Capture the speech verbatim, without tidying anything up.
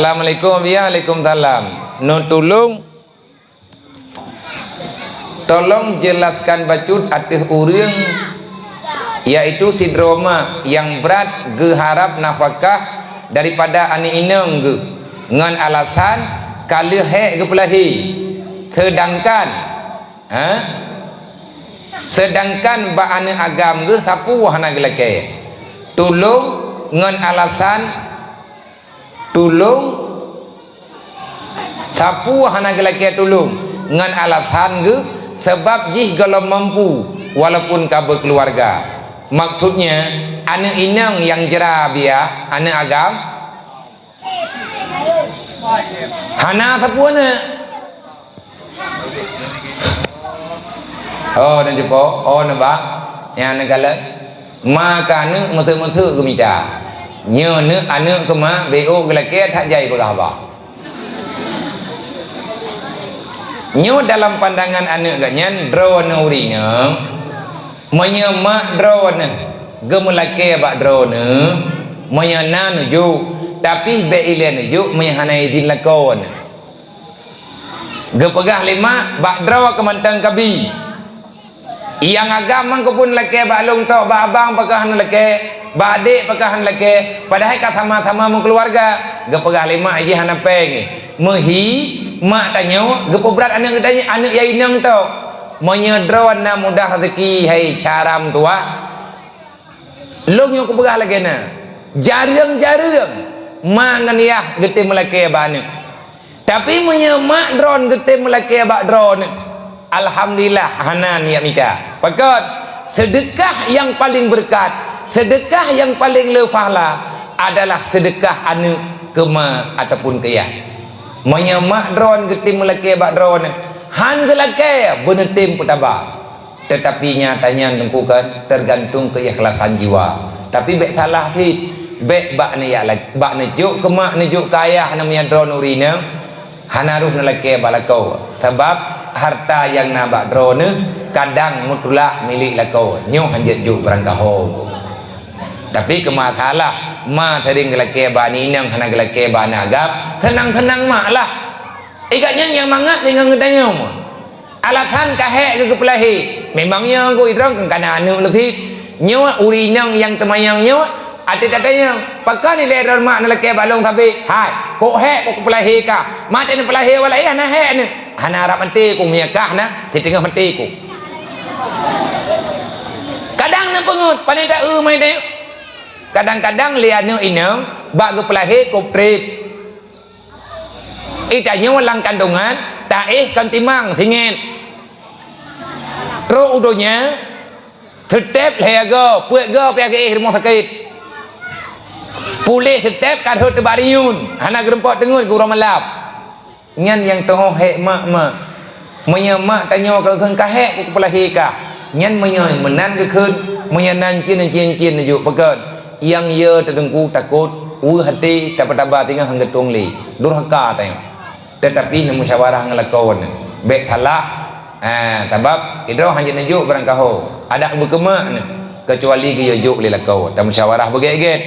Assalamualaikum, waalaikumsalam. Neutulông, tolong jelaskan bacut ateueh ureuëng, yaitu sidroe mak nyang brat geuharab nafakah daripada aneuk inong geuh ngon alasan ka lheueh hék geupeulahé. Seudangkan, ha? Seudangkan bak aneuk agam geuh sapeue hana geulakée. Tulông ngon alasan Tulông, sapeue hana geulakée tulông ngon alasan geuh, sabab jih gohlom mampu walaupun ka beukeuluwarga. Maksudnya, aneuk inong nyang jra biya aneuk agam hana sapeue na. Oh, neucupo, oh, neubak, nyang neukalon. Ma keu aneuk meuseuk-meuseuk geumita. Nyoe neuk aneuk keu ma, B O geulakée that jai peugah haba. Nyoe dalam pandangan aneuk geuh nyan droeneuh ureuëng inong, meunyoe mak droeneuh geumeulakée bak droeneuh, meunyoe na neujok, tapi bék ilée neujok meunyoe hana idhin lakoe neuh. Geupeugah lé mak, bak droe keu mantong kabi. Nyang agam mang keupeue lakée bak lôn tok, bak abang pakon hana lakée, bak adék pakon hana lakée, padahai ka sama-sama meukeuluwarga. Geupeugah lé mak jih hana péng. Meuhi, mak tanyoe geupeubrat aneuk geutanyoe, aneuk nyang inong tok. Meunyoe droe na mudah raseuki hai cara meutuwah, Lôn nyang kupeugah lagée na, jareueng-jareueng ma ngon yah geutem meulakée bak aneuk. Tapi meunyoe mak droeneuh geutem meulakée bak droeneuh, alhamdulillah hana niat mita. Pakon? Seudeukah nyang paleng beureukat, seudeukah nyang paleng le pahala adalah seudeukah aneuk keu ma ataupun keu yah. Meunyoe mak droeneuh geutem meulakée bak droeneuh, han geulakée beuneutem peutaba. Teutapi nyata nyan Teungku kan teugantung keuikhlasan jiwa. Tapi bék salah cit, bék bak neuyak la-, bak neujok keu mak, neujok keu ayah, na meunyo droeneuh ureuëng inong, hana rôh neulakée bak lakoe. Sabab hareuta nyang na bak droeneuh kadang meutulak milék lakoe, nyoe hanjeuet jok barangkaho. Tapi keu masalah ma seuring geulakée bak aneuk inong hana geulakée bak aneuk agam, seunang-seunang mak lah. Ikat nyan nyang mangat singoh geutanyoe. Alasan ka hék geupeulahé. Memang nyoe gui droe kan kana aneuk leusit. Nyoe ureuëng inong nyang teumanyong nyoe, até tatanyong, "Pakon ilée droe mak neulakée bak lôn sabe?" "Hai, kok hék kok kupeulahé kah? Maté neupeulahé wala hana hék aneuk." "Hana rab maté ku meuyakah na, siteungoh maté ku." Kadang neupeungeut, pane ta eu mai tanyong. Kadang-kadang lé aneuk inong bak geupeulahé kok treb. Itanyoe lam kandongan, taéh kon timang singét. Trok u donya, seuteb lhée go, peuet go pih geuéh rumoh sakét. Puléh seuteb ka rhot teubak rinyun, hana geurumpok teungeut gurong malam. Nyan nyang teuhoh hék mak-mak. Meunyoe mak tanyoe ka geukheun ka hék kupeulahé kah, nyan meunyoe meunan geukheun, meunyoe nan cien-cien-cien neujok pakon. Nyang ye teudengku takot, weueh até, taba-taba singoh han geutueng lé. Durhaka tanyoe. Teutapi neumusyawarah ngon lakoe neuh. Bék salah. Ah, sabab idroe hanjeuet neujok barangkaho. Adak beukeumak neuh, keucuali geuyue jok lé lakoe. Tamusyawarah beugét-gét.